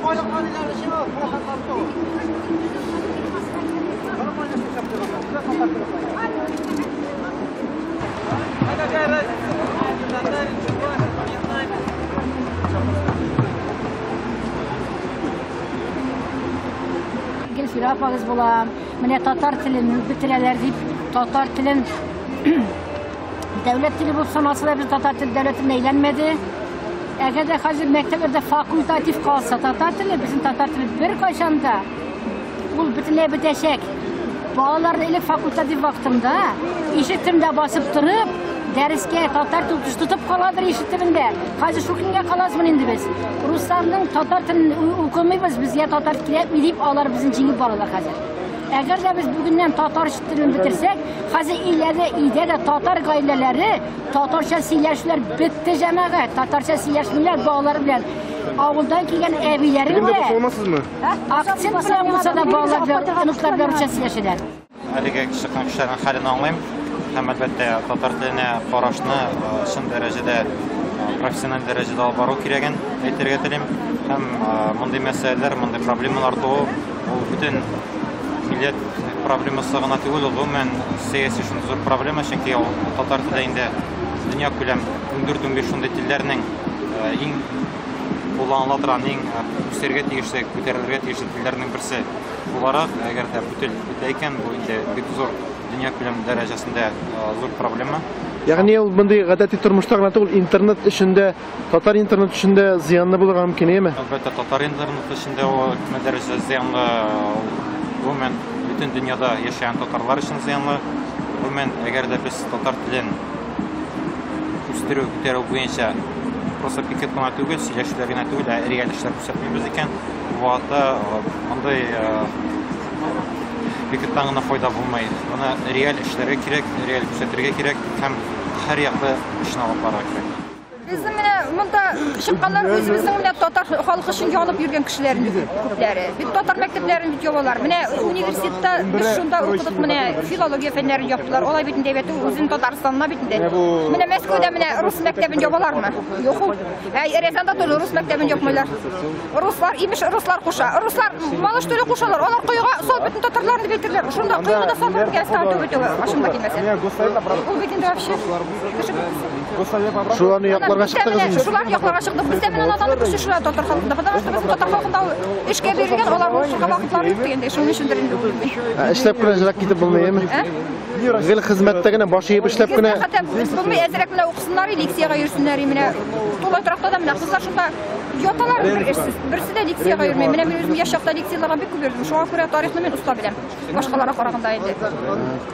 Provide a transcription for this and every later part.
А какая разница? Татарин, чуваш, не знаю. Гөлфирә апагыз була. Менә татар телен бетерәләр дип, татар телен дәүләт теле булып саналса да, без татар теле дәүләт теленә әйләнмәде. Әгәр дә хәзер мәктәпләрдә факультатив калса татар теле, безнең татар теле беркайчан да ул бөтенләй бетәчәк. Балаларны элек факультатив вакытында ишек төбендә басып торып, дәрескә татар телен тотып каладыр ишек төбендә. Хәзер шул көнгә калабызмы инде без? Русларның татар телен укымыйбыз, безгә татар кирәкми дип алар безне җиңеп баралар хәзер. Әгәр дә без бүгеннән татар телен бетерсәк, хәзер өйләрдә, өйдә дә татар гаиләләре татарча сөйләшүләр бетте, җәмәгать. Татарча сөйләшмиләр балалар белән. Авылдан килгән әбиләре Бүген дә дә баса алмассызмы? Акцент белән булса да балалар белән, оныклар белән русча сөйләшәләр. Әлеге чыккан кешеләрнең хәлен аңлыйм һәм әлбәттә татар теленә карашны чын дәрәҗәдә, профессиональ дәрәҗәдә алып бару кирәген әйтергә телим. Һәм мондый мәсьәләләр, мондый проблемалар туу ул бөтен милләт проблемасы гына түгел, ул гомумән сәяси шундый зур проблема, чөнки ул татар теле инде дөнья күләм 14-15 шундый телләрнең иң кулланыла торган, иң үсәргә тиешле, күтәрелергә тиешле телләрнең берсе буларак, әгәр дә бу тел бетә икән, бу инде бик зур дөнья күләм дәрәҗәсендә зур проблема. Ягъни ул мондый гадәти тормышта гына түгел, интернет эчендә, татар интернет эчендә зыянлы булырга мөмкин, әйеме? Әлбәттә, татар интернеты эчендә ул күпме дәрәҗәдә зыянлы, гомумән бөтен дөньяда яшәгән татарлар өчен зыянлы. Гомумән, әгәр дә без татар телен үстерү, күтәрү буенча просто пикет кына түгел, сөйләшүләр генә түгел, ә реаль эшләр күрсәтмибез икән, бу вакытта мондый пикеттан гына файда булмый. Моны реаль эшләргә кирәк, реаль күрсәтергә кирәк һәм һәр яклы эшне алып барырга кирәк. Безнең менә монда чыкканнар үзебезнең менә татар халкы өчен янып йөргән кешеләр инде күпләре. Бит татар мәктәпләрен бит ябалар. Менә университетта без шунда укыдык, менә филология фәннәрен яптылар. Алай бит инде әйбәт, үзен Татарстанна бит инде. Менә Мәскәүдә менә рус мәктәбен ябалармы? Юк ул. Ә Рязанда тоже рус мәктәбен япмыйлар. Руслар, имеш, руслар куша. Руслар малыш төле кушалар. Алар коега салып бөтен татарларны бетерделәр. Шунда коега да салып беткән стан түбе түбе башында килмәсә. Ул бит инде вообще кеше бетте. Шуларны якларга чыктыгыз инде. Шуларны якларга чыктык. Без дә менә наданлык көче шулар татар халкында. Потому что безнең татар халкында эшкә бирелгән, алар укырга вакытлары юк дигәндәй. Шуның өчендер инде ул. Ә, эшләп кенә җырак китеп булмый, әйеме? Ә? Гел хезмәттә генә баш иеп эшләп кенә. Хәтта булмый, әзрәк менә укысыннар, лекциягә йөрсеннәр, менә тулай торакта да менә кызлар шунда яталар бер эшсез. Берсе дә лекциягә йөрми. Менә мин үзем яшь чакта лекцияләргә бик күп йөрдем. Шуңа күрә тарихны мин оста беләм. Башкаларга караганда инде.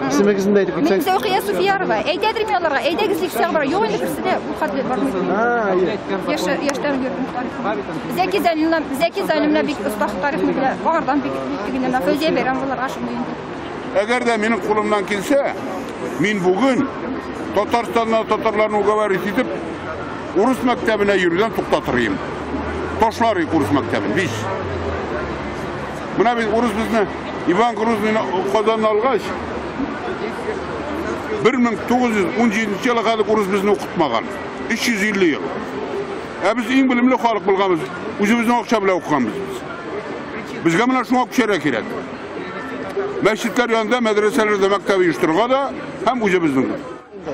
Исемегезне дә әйтеп Мин китсәгез. Зәүхия Суфиярова. Әйдәдер мин аларга, әйдәгез лекциягә бара. Юк инде берсе дә ул хәтле бармый. Яшь яшьтән йөрдем тарихны. Зәки Зәйнулла, Зәки Зәйнулла бик оста тарихны белә. Аңардан бик бик дигәннән Фәүзия Бәйрәмоваларга шундый инде. Әгәр дә минем кулымнан килсә, мин бүген Татарстаннан татарларны уговорить итеп, урыс мәктәбенә йөрүдән туктатыр идем. Ташлар идек урыс мәктәбен, биш. Менә без урыс безне Иван Грозныйны Казанны алгач, 1917 елга кадәр урыс безне укытмаган. 350 ел. Ә без иң белемле халык булганбыз. Үзебезнең акча белән укыганбыз без. Безгә менә шуңа күчәргә кирәк. Мәчетләр янында, мәдрәсәләрдә мәктәп оештырырга да һәм үзебезнең.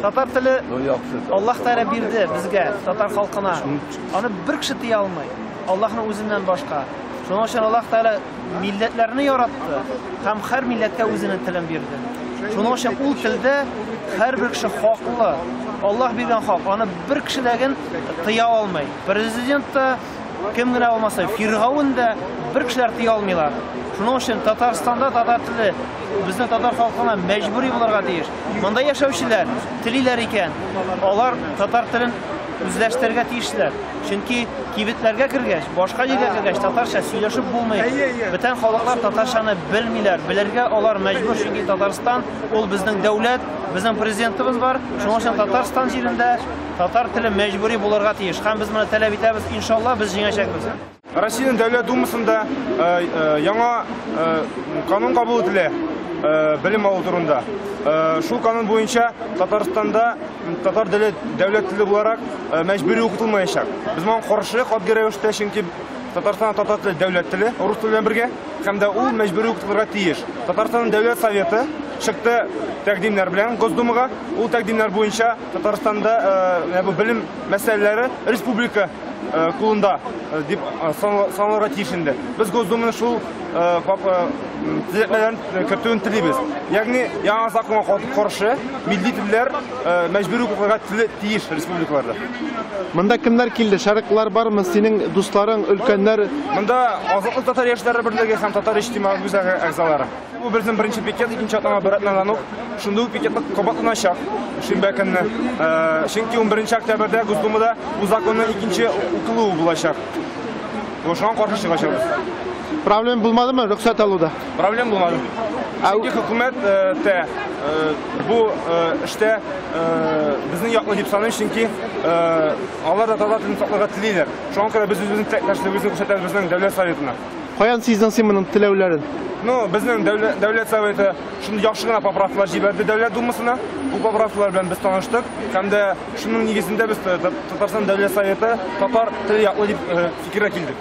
Татар теле Аллаһ Тәгалә бирде безгә, татар халкына. Аны бер кеше тыя алмый. Аллаһның үзеннән башка. Шуның өчен Аллаһ Тәгалә милләтләрне яратты һәм һәр милләткә үзенең телен бирде. Шуның өчен ул телдә һәрбер кеше хаклы. Аллаһ биргән хак, аны бер кеше дә тыя алмый. Президент та, кем генә булмаса, Фиргавен дә бер кешеләр тыя алмыйлар. Шуның өчен Татарстанда татар теле безнең татар халкына мәҗбүри булырга тиеш. Монда яшәүчеләр телиләр икән, алар татар телен үзләштерергә тиешләр. Чөнки кибетләргә кергәч, башка җиргә кергәч татарча сөйләшеп булмый. Бүтән халыклар татарчаны белмиләр. Белергә алар мәҗбүр, чөнки Татарстан ул безнең дәүләт, безнең президентыбыз бар. Шуның өчен Татарстан җирендә татар теле мәҗбүри булырга тиеш. Һәм без моны таләп итәбез, иншалла без җиңәчәкбез. Россиянең Дәүләт Думасында яңа канун кабул ителә белем алу турында. Шул канун буенча Татарстанда татар теле дәүләт теле буларак мәҗбүри укытылмаячак. Без моңа каршы катгый рәвештә, чөнки Татарстанда татар теле дәүләт теле, рус теле белән бергә, һәм дә ул мәҗбүри укытылырга тиеш. Татарстанның Дәүләт Советы чыкты тәкъдимнәр белән Госдумага. Ул тәкъдимнәр буенча Татарстанда менә бу белем мәсьәләләре республика кулында дип саналырга тиеш инде. Без Госдуманы шул төзәтмәләрен кертүен телибез. Ягъни яңа законга каршы милли телләр мәҗбүри укытылырга тиеш республикаларда. Монда кемнәр килде? Шәрыклар бармы? Синең дусларың, өлкәннәр? Монда Азатлык татар яшьләре берлеге һәм Татар иҗтимагый үзәге әгъзалары. Бу безнең беренче пикет, икенче атнага бер атнадан ук шундый ук пикетлар кабатланачак шимбә көнне. Чөнки 11 октябрьдә Госдумада бу законның икенче укылуы булачак. Шуңа каршы чыгачакбыз. Проблем булмадымы рөхсәт алуда? Проблем булмады. Чөнки хөкүмәт тә бу эштә безнең яклы дип саныйм, чөнки алар да татар телен сакларга телиләр. Шуңа күрә без үзебезнең теләктәшлегебезне күрсәтәбез безнең Дәүләт Советына. Каян сиздең син моның теләүләрен? Ну, безнең Дәүләт Советы шундый яхшы гына поправкалар җибәрде Дәүләт Думасына. Бу поправкалар белән без таныштык һәм дә шуның нигезендә без Татарстан Дәүләт Советы татар теле яклы дип фикергә килдек.